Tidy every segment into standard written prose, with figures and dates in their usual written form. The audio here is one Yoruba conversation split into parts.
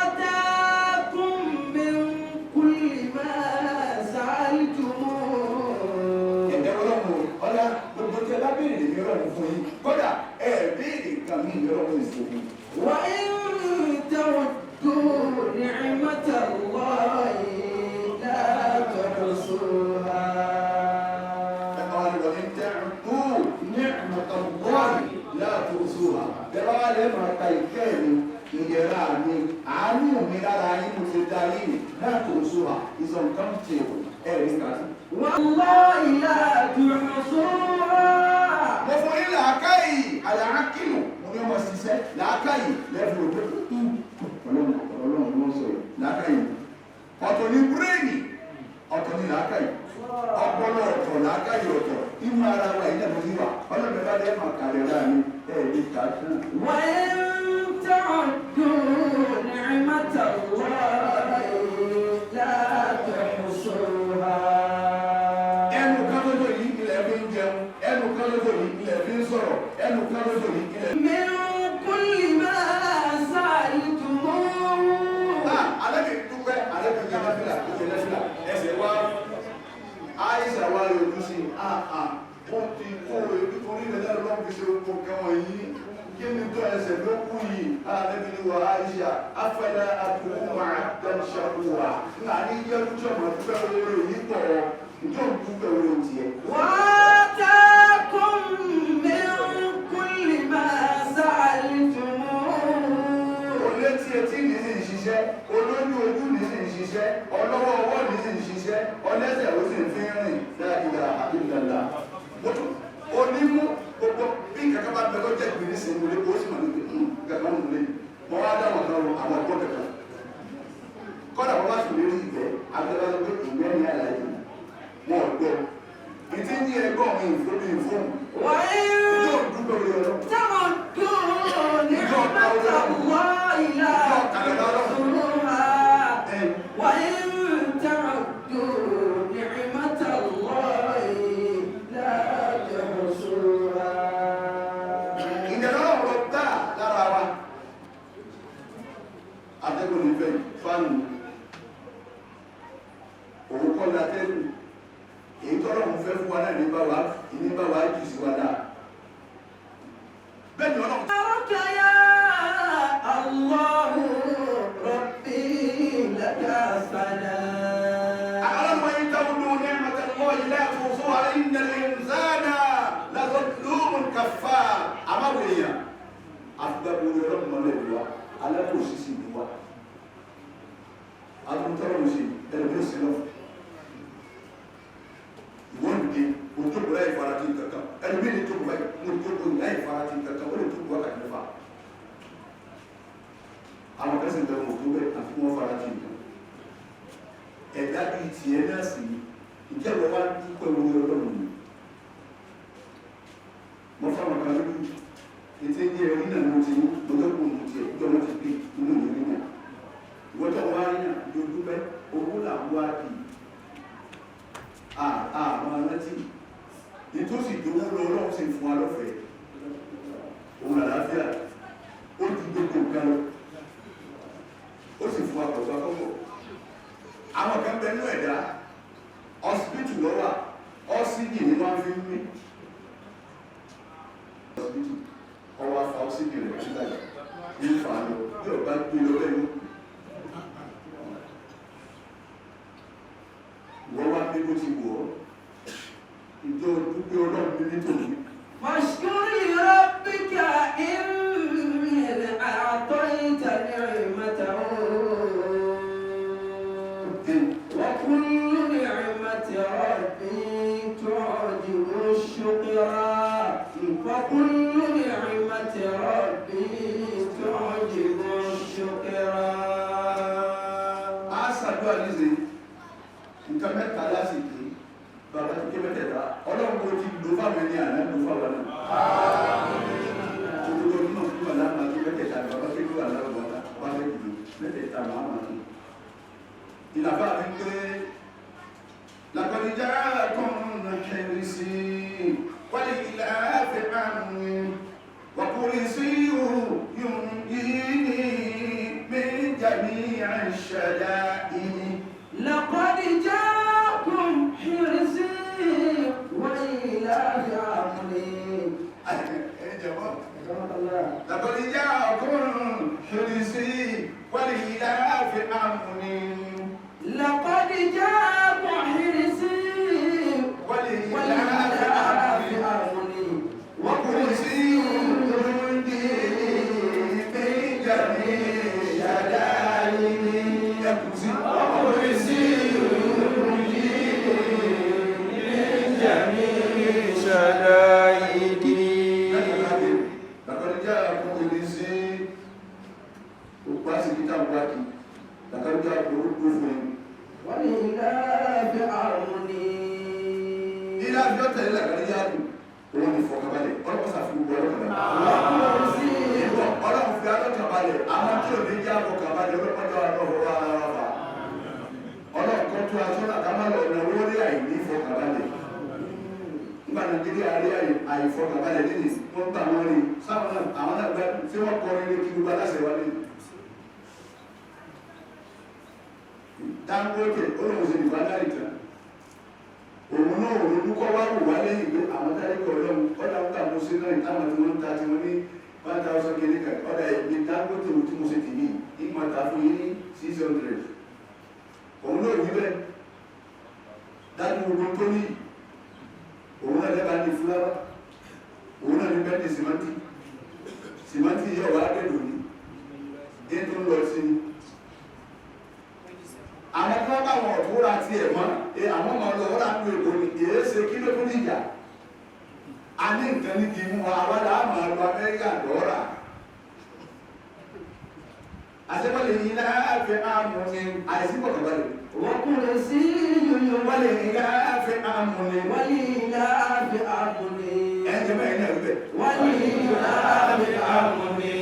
وآتاكم من كل ما سألتموه. Ẹ̀dẹ́ ọlọ́run ọ̀la, gbogbo tí ẹ bá béèrè lèmi ọlọ́run fún yín. Kódà ẹ béèrè nǹkan mi, ìlú ọlọ́run ìṣòwò. وإن تعدوا نعمة الله لا تحصوها. قال وإن تعدوا نعمة الله لا تحصوها. Bẹ́ẹ̀ wá lè máa ka ìkẹ́ mi, ìdẹ̀ra mi, àánú mi lára yín, mo ti da yín, لا تحصوها is uncountable, ẹ̀rí kàtí. والله لا تحصوها. Mo fún yín làákàyè, àlàákìlù, mo ní ọmọ ṣiṣẹ́ làákàyè lẹ́fù òde. Ọlọ́run, ọlọ́run ló ń sọ̀rọ̀ làákàyè. Ọ̀tọ̀ ní brain, ọ̀tọ̀ ní làákàyè. Ọpọlọ ọ̀tọ̀, làákàyè ọ̀tọ̀. Inú ara wa yìí náà ló wà. Ọlọ́run bá dẹ́ máa kàlẹ́ ra mi ẹ̀ ní kàtó. وإن تعدوا نعمة الله لا تحصوها. Ẹnu kan lójó yìí ilẹ̀ fi ń jẹun, ẹnu kan lójó yìí ilẹ̀ fi ń sọ̀rọ̀, ẹnu kan lójó yìí ilẹ̀. من كل ما سألتموه. Ah, alẹ́ mi dúpẹ́, alẹ́ mi yẹn lẹ́fìlà, ó yẹ lẹ́fìlà, ẹsẹ̀ wá, Aisha wá yọjú sí i, ah ah, wọ́n ti kó ebi torí rẹ̀ lẹ́nu lọ́wọ́ fi ṣe gbogbo nǹkan wọ̀nyí. Kí ni tó ẹsẹ̀ ló kú yìí? Alẹ́ mi ni wà Aisha, أفلا أكون عبدا شكورا. Nà ní yẹ́rú tí ọmọ dúpẹ́ orí yìí pọ̀, ìjọ dúpẹ́ orí tiẹ̀. وآتاكم من كل ما سألتموه. Olétí etí ní sì ń ṣiṣẹ́, olójú ojú ní sì ń ṣiṣẹ́, ọlọ́wọ́ ọwọ́ ní sì ń ṣiṣẹ́, ọlẹ́sẹ̀ ó sì ń fi rìn. لا إله إلا الله. Mo tún onímú gbogbo bí kankan bá bẹ lọ́jọ́ ìpín ní sinmi lé, ó sì mọ̀ níbi kankan ń lé. Mo wá dá wọn kan ro àwọn ẹ̀kọ́ kankan. Kọ́dà wọ́n bá sùn lérí ìgbẹ́, àgbẹ̀bá sọ pé ìgbẹ́ ní àlàyé. Wọn ò gbọ́. Ìtí ní ẹgbọ́n mi ìfún mi ìfún. وإن Yóò dúpẹ́ orí ọlọ́run. تعدوا نعمة الله لا تحصوها. وإن تعدوا نعمة الله لا تحصوها. Ìdẹ̀rọ̀ ọ̀rọ̀ gbà lára wa. Atẹ́gùn ní fẹ́ fan, òun kọ́ la tẹ́gùn èyí tọ́lọ̀ ń fẹ́ fún wa náà ní bá wa jù sí wa dáa. Bẹ́ẹ̀ ni ọlọ́run. تبارك يا الله ربي لك الثناء. ألم وإن تعدوا نعمة الله لا تحصوها إن الإنسان لظلوم كفار. Àmọ́ èèyàn àfìgbàgbọ́ ọlọ́run mọ́lẹ̀ ní wa, alábòsí sì ní wa. Àtúntọ́rọ̀ ló ṣe ẹlòmí sí lọ. Ìwọ́n dìde ojókòó láì farati kankan, ẹlòmí lè jókòó báyìí, mo jókòó láì farati kankan, ó lè jókòó wákàtí 6. Àwọn kan sì ń bẹ wọn tó bẹ́ẹ̀ àfi wọ́n farati nǹkan. Ẹ̀dá bíi tiẹ̀ náà sì ni ìjẹ́ ìwọ wá dúpẹ́ orí ọlọ́run ni. Mo fáwọn kan lójú ètò ìdí ẹ̀rí náà, mo ti ní lọ́jọ́ mo tiẹ̀ ìjọ wọn ti gbé inú mi rí náà. Ìwọ́n tó wá rí náà ló dúpẹ́. Owó là ń wá kì í àwọn arántí nítòsí ìdówó lọ, ọlọ́run sì fún wa lọ́fẹ̀ẹ́. Òun àlàáfíà ó ju gbogbo nǹkan lọ, ó sì fún wa pẹ̀lú akọ́kọ́. Àwọn kan bẹ nínú ẹ̀dá, hospital lọ́wọ́, oxygen ni wọ́n fi ń mí. Hospital ọwọ́ afa oxygen rẹ̀ nígbà yìí ń fa lọ, bí ọba gbé lọ bẹ́ẹ̀ ló wọ́n wá bí bó ti wọ̀ ọ́. Ìjọ dúpẹ́ ọlọ́run ní nítorí. واشكر لربك إن أعطيت نعمته، وكل نعمة ربي تعجب الشكرا، وكل نعمة ربي تعجب الشكرا. A ṣàdúrà níṣe nǹkan mẹ́ta lásìkò bàbá tó ké mẹ́tẹ̀ẹ̀ta. Ọlọ́run kò ti lò fáwọn ẹni àná, lò fáwọn náà. Gbogbo ọdún náà fún wa láwọn àti mẹ́tẹ̀ẹ̀ta bàbá tó lò aláwọ̀ bá fẹ́ dìde mẹ́tẹ̀ẹ̀ta máa ma tó. Ìlàbà mi pé لقد جاءكم حرصي ولإلاف عم وكرسيه. Òun ni fọkànbalẹ̀ ọlọ́pàá ṣàfihàn gbogbo ọlọ́kànbalẹ̀. Ọlọ́run fi alọ́kànbalẹ̀ àwọn tí ò ní jẹ́ àfọkànbalẹ̀ ọlọ́pàá jọ àlọ́ ara wa fà. Ọlọ́run kan tó aṣọ náà ká má lọ ọ̀nà owó rí àìní fọkànbalẹ̀. Nígbà Nàìjíríà rí àìfọkànbalẹ̀ nínú wọ́n gbà wọ́n rí sáwọn náà àwọn náà gbẹ́ tí wọ́n kọrin ní kí gbogbo aláṣẹ wá ní. Dangote olóhùn sí ìfádàrí tán. Òun náà òun ló kọ́ wá wò wá lẹ́yìn pé àwọn táríkọ̀ ọlọ́run ọ̀dà ń tà mo sí náà ìtàwọn tí wọ́n ń ta tí wọ́n ní 1,000 kìíní kan ọ̀dà ìgbé Dangote tí mo ṣe tì ní ìmọ̀ ta fún yín ní 600. Òun náà wí bẹ́ẹ̀ dájú gbogbo tó ní òun náà lẹ́bàá ní fúláwà òun náà ní bẹ́ẹ̀ ní sìmẹ́ntì sìmẹ́ntì yẹ wàá dẹ̀dọ̀ ní ètò ń lọ sí i. Àwọn tí wọ́n bá wọn ọ̀tún ra tiẹ̀ mọ́ àwọn ọmọ ọlọ́wọ́ rà ń lo èkó ni èé ṣe kí ló tún níjà. A ní nǹkan ní kí mú wa wá láà máa lọ Amẹ́ríkà lọ́ra. Àṣẹ́wọ́lẹ̀ yìí láàfin àmú ni àìsí pọ̀kànbalẹ̀. وكرسي Wọ́lẹ̀ yìí láàfin àmú ni. ولله أمني Ẹ̀ ń jẹ́ bẹ́ẹ̀ ní ẹ̀rú bẹ́ẹ̀. ولله أمني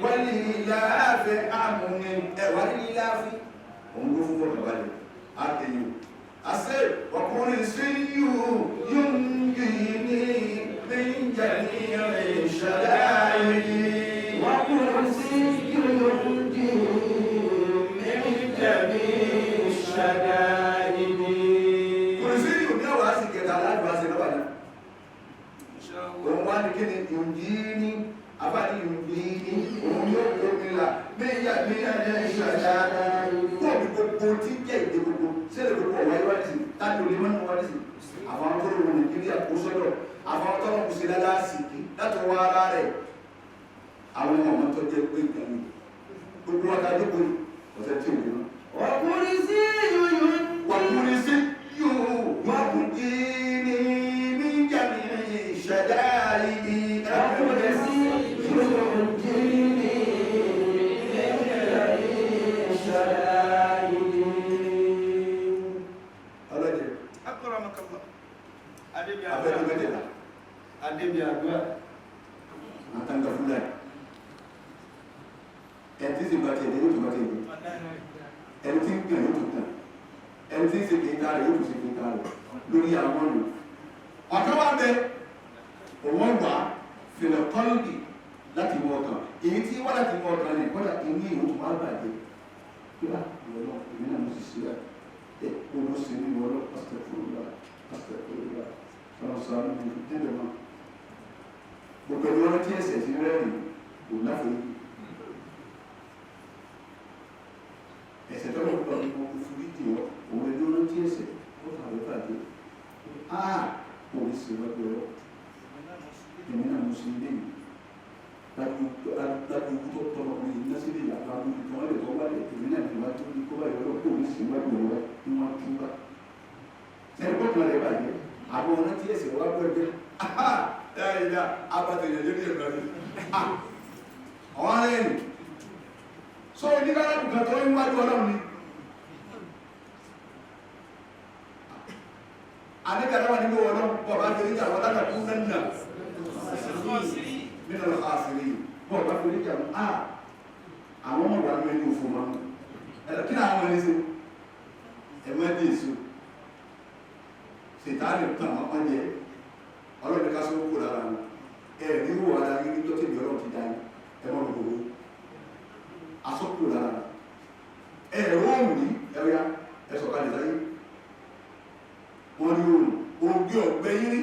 Wọ́lẹ̀ yìí láàfin àmú ni. Ẹ̀ wá ní láàfin. Òun ló fún pọ̀kànbalẹ̀. Á kéyìn o. Àṣẹ ọkùnrin sí yóò yóò ń gbé ní níjà ní ìṣẹ̀lẹ̀ yìí. وكرسي ينجي من جميع الشدائد Kùrìsí yìí ní àwọn àṣì kẹta aláàbò àṣẹ lọ́wọ́ àná. Òun wá ní kíni yòǹdí ní abáni yòǹdí ní òun yóò kó mi là níyà níyà ní ìṣẹ̀lẹ̀ kó mi gbogbo tí jẹ́ ìdè gbogbo sílẹ̀ gbogbo ọ̀wá yìí wá ní sí tábí olè mọ́nú wá ní sí. Àwọn tó lò Nàìjíríà kó sọ́dọ̀ àwọn tó lò sí lálá àsìkí láti wá ara rẹ̀. Àwọn ọmọ tó jẹ́ pé ìgbà mi gbogbo wa ká jókòó yìí ọ̀sẹ̀ tí ò ní mọ́. وكرسي ينجي وكرسي يمكنني من جميع الشدائد وكرسي ينجيني من جميع الشدائد ọlọ́jẹ̀ Akramakallah. Adébí abẹ́rẹ́ àdúrà. mẹ́tẹ̀ẹ̀ta Adébí àdúrà. àtàǹgà fúlàní ẹni tí sì bá tiẹ̀ dé yóò tún bá tiẹ̀ dé ẹni tí ń gbìn yóò tún tàn ẹni tí ń ṣe kéka rẹ̀ yóò tún ṣe kéka rẹ̀ lórí àwọn ọ̀nà ọ̀kan wà bẹ òun wà fìlẹ̀ kọ́lùdì láti mú ọkàn èyí tí wọ́n láti mú ọkàn rẹ̀ kọ́dà inú ìwò tó máa bàjẹ́ kí wà ìwọ náà èmi náà mo sì ṣe ẹ kó ló ṣe ní ìwọ náà pásítọ̀ pásítọ̀ ọ̀rọ̀ sọ̀rọ̀ mi débẹ̀ mọ́ gbogbo ẹni wọn tí ẹsẹ̀ sí rẹ́rìn kò láforí ẹsẹ̀ tó lọ pọ̀ ní mo forí dì ọ́ òun ẹni wọn tí ẹsẹ̀ ó kà ló bàjẹ́ áà kò ní ṣe wá pé ọ èmi náà mo ṣe ilé yìí láti ikú tó tọrọ mi ní sílé ìyàtọ̀ àwọn ìtàn wọn lè tọ́ wálé èmi náà ní wájú ní kó báyìí ọlọ́ kò ní ṣe wá pé ọ ní wọn tún bá sẹ́ni kó kan rẹ̀ bàjẹ́ àwọn ọ̀nà tí ẹsẹ̀ wá gbọ́ ẹgbẹ́ ẹ̀yà abatẹ̀yẹ̀ lórí ẹ̀rọ yìí àwọn ará ẹ̀yìn sọ oníkàlàkù kan tó ń wájú ọlọ́run ni àníkàlà wà nínú ọlọ́run bọ̀ bá fi níjà wọn látàkù nánà nínú àṣírí bọ̀ bá fi níjà wọn á àwọn ọmọ wà nínú òfò máa ń ẹ̀rọ kí ni àwọn ẹni ṣe ẹ̀wọ́n ẹ̀dí èso sètáàlì tàn wọ́n pọ́n jẹ ọlọ́run ká sọ́wọ́ kó lára wọn ẹ̀rí wò ara yín ní tọ́tẹ̀mí ọlọ́run ti dá yín ẹ mọ́ gbogbo asọ́kù lára wọn ẹ̀rọ òun ní ẹ̀yà ẹ̀sọ̀kalẹ̀ sáyé wọ́n rí òun òun gbé ọ̀gbẹ́ yín rí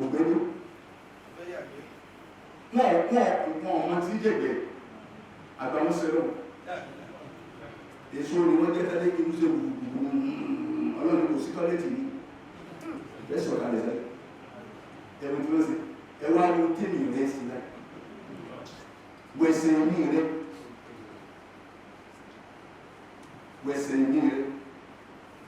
ògbẹ́ ní wọ́n wọ́n wọ́n ọmọ tí jẹ̀gbẹ́ àgbà wọn sẹ́rọ̀ èso ni wọ́n jẹ́ tẹ́lẹ̀ kí n ṣe gbùgbùgbù ọlọ́run kò sí tọ́lẹ̀tì ní ẹ̀sọ̀kalẹ̀ sáyé ẹ̀rù tí wọ́n ṣe ẹwà wo tèmi rẹ̀ sí láì wẹ̀sẹ̀ mi rẹ̀ wẹ̀sẹ̀ mi rẹ̀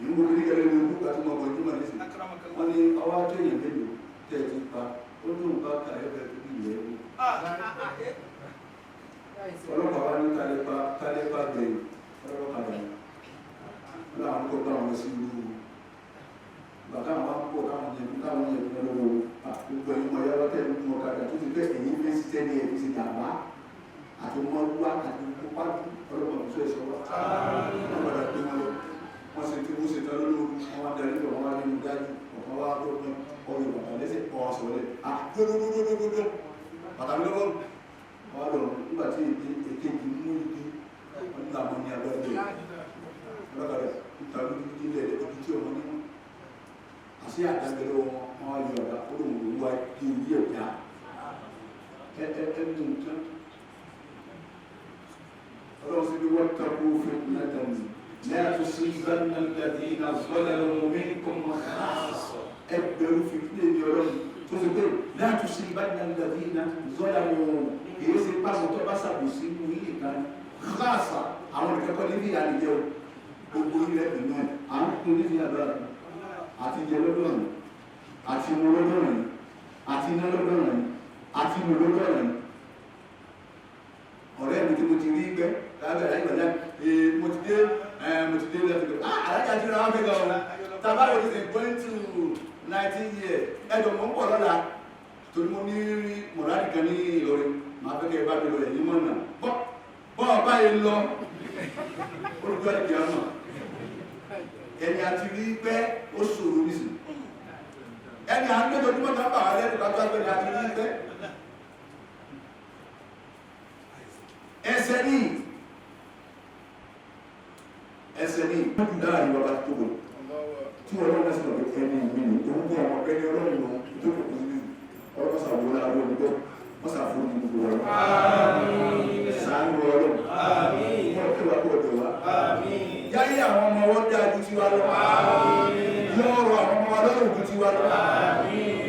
ìlú gbogbo ní kẹlẹ́ ní ogún kàtó mọ̀ bọ̀ ìjùmọ̀ ní sí wọ́n ní ọwọ́ tó èèyàn mélòó tẹ́ ẹ ti pa ó dùn bá ka ẹgbẹ́ tó bí ilẹ̀ ẹ̀rú ọlọ́pàá wa ní tálẹ́pà tálẹ́pà gbẹ̀yìn ọlọ́pàá dàní wọ́n làwọn kó bá wọn sí ìlú bàtà àwọn pọ̀ táwọn yẹn táwọn yẹn fún ọlọ́wọ́ pé ẹ̀yin fi ń ṣiṣẹ́ ní ẹ̀fí ṣe jàmbá àti mọ́lúwá àti kópájú ọlọ́mọ tó ẹ̀ṣọ́ wa. Wọ́n padà gbé wọn lọ. Wọ́n ṣe tí wọ́n ṣe tán lólórí, wọ́n wá darí lọ, wọ́n wá nínú gájú, ọ̀kan wá dọ́gbọ́n, ọ̀rọ̀ bàtà lẹ́sẹ̀, ọ̀rọ̀ sọ̀rọ̀ ah dódódódódódó bàtà mi lọ́wọ́. Wọ́n á lọ nígbà tí èkejì mú igi, wọ́n ní àwọn ní agbára jẹ. Ọlọ́kadà níta lójú ilẹ̀ ibi tí ọmọ ní wọn. Àṣé àdágbẹ́lẹ́ wọn, wọ́n á yọ ọ̀dà, ó lóun lòún wá di orí ẹ̀dá. Ẹ ẹ ẹ mú nǹkan. Ọlọ́run sì ní wọ́n takò fitnatan la tusibanna alladhina zalamu minkum khassa. Ẹ bẹ̀rù fìtínà ní Ọlọ́run tó ṣe pé la tusibanna alladhina zalamu kìí ṣe pàṣẹ tó bá ṣàbòsí mú yìí kan khassa àwọn ìkẹ́kọ̀ọ́ níbi àlejò o gbogbo ilẹ̀ ìlú ẹ̀ à ń kún níbi àdúrà àti jẹ lọ́dọ̀ rẹ̀ àti mu lọ́dọ̀ rẹ̀ àti iná lọ́dọ̀ rẹ̀ àti mu lọ́dọ̀ rẹ̀. Ọ̀rẹ́ mi tí mo ti rí gbẹ́ lábẹ́ àyípadà ee mo ti dé ẹ mo ti dé láti gbẹ ah alájà ti ra wọn fi gan o tàbá yóò ti going to 19 years ẹjọ mo ń bọ̀ lọ́la torí mo ní mọ̀láàdì kan ní Ìlọrin màá fẹ́ kẹ́ ẹ bá mi lọ ẹ̀yìn mọ̀ náà bọ́ bọ́ ọ báyìí lọ olùkọ́ àdìgbì àmọ́ ẹni àti rí pẹ́ ó ṣòro nísìnyí ẹni à ń gbé ojúmọ́ kan bà wá lẹ́nu ká tó àgbẹ̀ni àti rí pẹ́ ẹsẹ̀ ní ẹsẹ̀ ní láàrin bàbá tó bọ̀ tí ọlọ́run bá sì lọ pé ẹni mi ni òun bọ̀ ọmọ ẹni ọlọ́run lọ tó kò kú síbi ọlọ́run sàwọ́ láàrin ọdún bẹ́ẹ̀ wọ́n sàfún ní gbogbo ọlọ́run sàánú ọlọ́run wọ́n kí wàá kó ọ̀dọ̀ wa yáyé àwọn ọmọ wọn dáa ju tiwa lọ yọ ọ̀rọ̀ àwọn ọmọ wa lọ́rùn ju tiwa lọ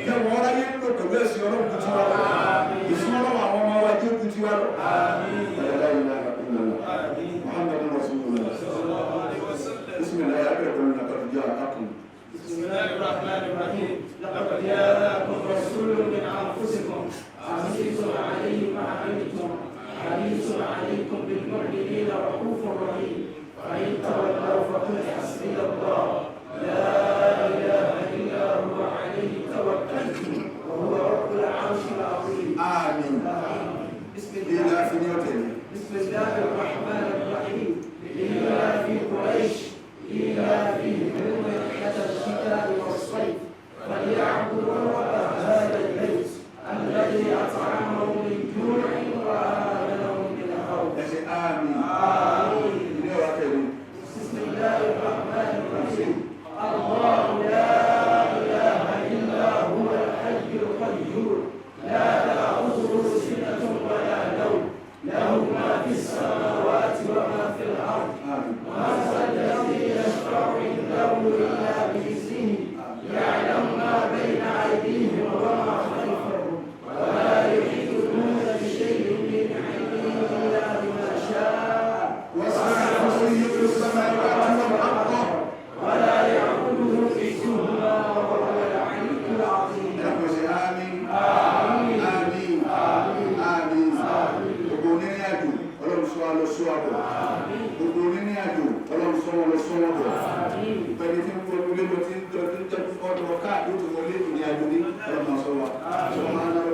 yẹ wọn ráyé ń lò pẹ̀lú ẹ̀sìn ọlọ́run ju tiwa lọ ìsún ọlọ́run àwọn ọmọ wa jẹ́ ju tiwa lọ. La ilaha illallah Muhammadun Rasulullah. Bismillah akẹ́kọ̀ọ́ ní laqad ja'akum. بسم الله الرحمن الرحيم. لقد جاءكم رسول من أنفسكم عزيز عليه ما عنتم حريص عليكم بالمؤمنين رؤوف رحيم. فإن تولوا فقل حسبي الله لا إله إلا هو عليه توكلت وهو رب العرش العظيم. Àmín. بسم Bí الله láti ní ọ̀tẹ̀ ni. بسم الله الرحمن الرحيم. إيلاف قريش إيلافهم رحلة الشتاء والصيف فليعبدوا رب هذا البيت الذي أطعمهم من جوع وآمنهم من خوف. Ẹ ṣe àmín. Ní ọ̀rọ̀ tẹ̀lé. بسم الله الرحمن الرحيم. الله لا إله إلا هو الحي القيوم لا تأخذه سنة ولا نوم له ما في السماوات وما في الأرض. Àmín. من ذا الذي يشفع عنده إلا بإذنه يعلم ما بين أيديهم وما خلفهم ولا يحيطون بشيء من علمه إلا بما شاء. وسع كرسيه السماوات والأرض. ولا يعوده حفظهما وهو العلي العظيم. Ẹ kò ṣe àmín. Àmín. Àmín. Gbogbo onírìn àjò ọlọ́run sọ wa lọ sọ wa bọ̀. Gbogbo onírìn àjò ọlọ́run sọ wọn lọ sọ wọn bọ̀. Pẹ̀lú tí ń wọnú lé lọ tí ń lọ